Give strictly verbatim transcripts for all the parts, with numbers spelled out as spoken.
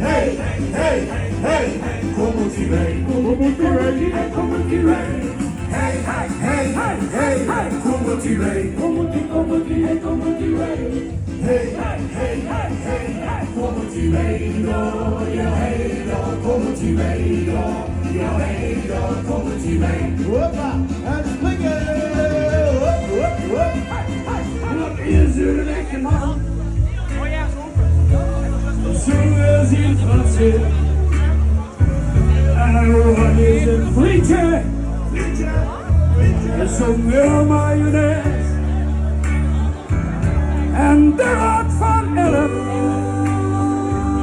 Hey, hey, hey, hey, kómmelier, kómmelier, kómmelier. Hey, hey, hey, hey, hey, kómmelier, kómmelier, kómmelier, kómmelier. Hey, hey, hey, hey, hey, kómmelier, ja, hey, ja, kómmelier, ja, hey, ja, kómmelier. Hoppa, en springe. Hop, hop, hop. Wat is 'ne lekker man. Zoeë zien Franse. En wat is 'n frietje? Zoeë mayonaise. En de raad van elf.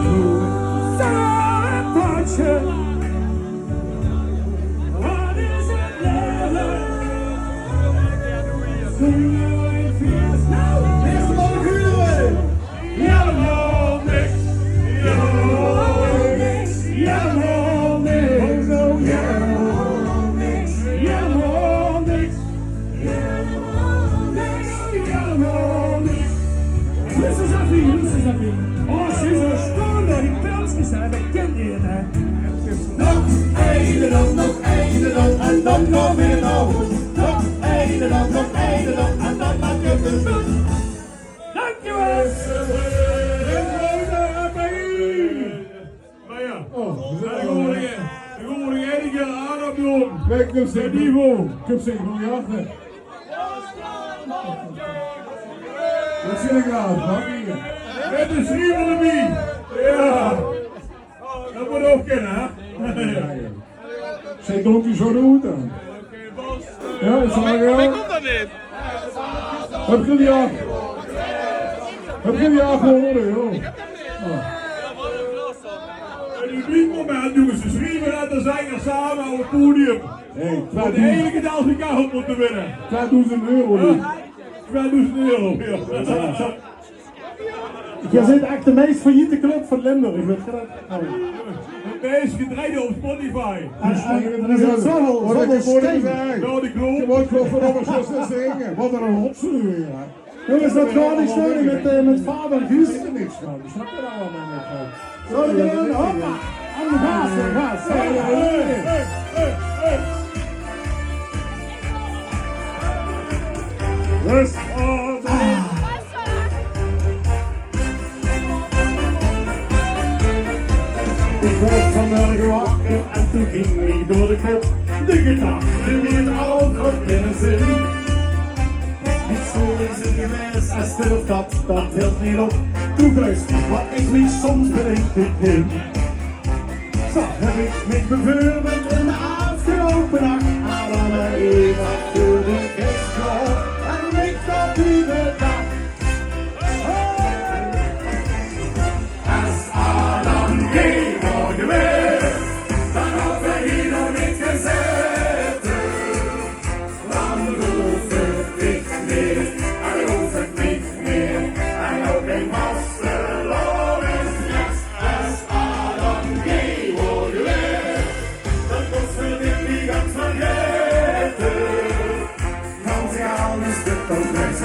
Zoeë paardje. Wat is 't lekker. Zoeë ein fees. Nou, beste van de Gure. Hielemaol niks. Hielemaol niks. Hielemaol niks. Hielemaol niks. Hielemaol niks. Hielemaol niks. Listen, Zappie, listen, Zappie. Oh, ze is al stoned, die pilskes, hè, dat kent ie, hè. Nog eine dan, nog eine dan, en dan gaon v'r nao hoes. Nog eine dan, nog eine dan, en dan maak ich 't good. Dankjewel. Maar ja. Oh, we zijn er al, hè? Dan gaan we nog enige aandacht doen. Kijk, ik heb ze, ik heb ze nog niet achter. Dat zit ik aan, pak hier. Het is Riemel de Bie. Ja. Dat moet ook kunnen, hè? Ja, ja. Zij doet die zo goed aan. Ja, is dat wel? Heb je die al? Heb je die al gehoord, joh? Oh. Ein uniek moment, jonges. De Schreeuweraad en de Zenger same op 't podium. Hey, de enige die al gekacheld moeten winnen. Tweeduizend euro. Ja. Twieëdoezend euro, jao. Geer zeet ech de meis failliete club van Limburg. Wèt geer det? De meis gedreide op Spotify. En, en, en d'r zit zoväöl, zoväöl steng. Jao, de klok. Jao, det gaon v'r zjus zinge. Waat ein rotzooi, hè. Jónges, det gaon v'r zinge mit, eh, mit Faber Guus. Zo, dan, hoppa. En gaas, gaas. Rust. Ich woort vanmorge wakker en toen ging ich door de kop. De gedachte weer al in de zin. Wie stom is het gewaes, es durf det, det hilt neet op. Doe wèts waat ich mich soms bedink, ich bin. Zo höb ich mich bieveurbeeld in de aafgeloupe nach Adam en Eva door de kist gehaold en mich det lieve dag. Es Adam hie waor gewaes, dan haw ich hie nog neet gezaete. Dan hoof ich dich neet, en dan hoof ich dich neet, en ouch gein vastelaovesles. Es Adam hie waor gewaes, dan kós ich dich gans vergaete. Gans egaal, is dit ouch niks.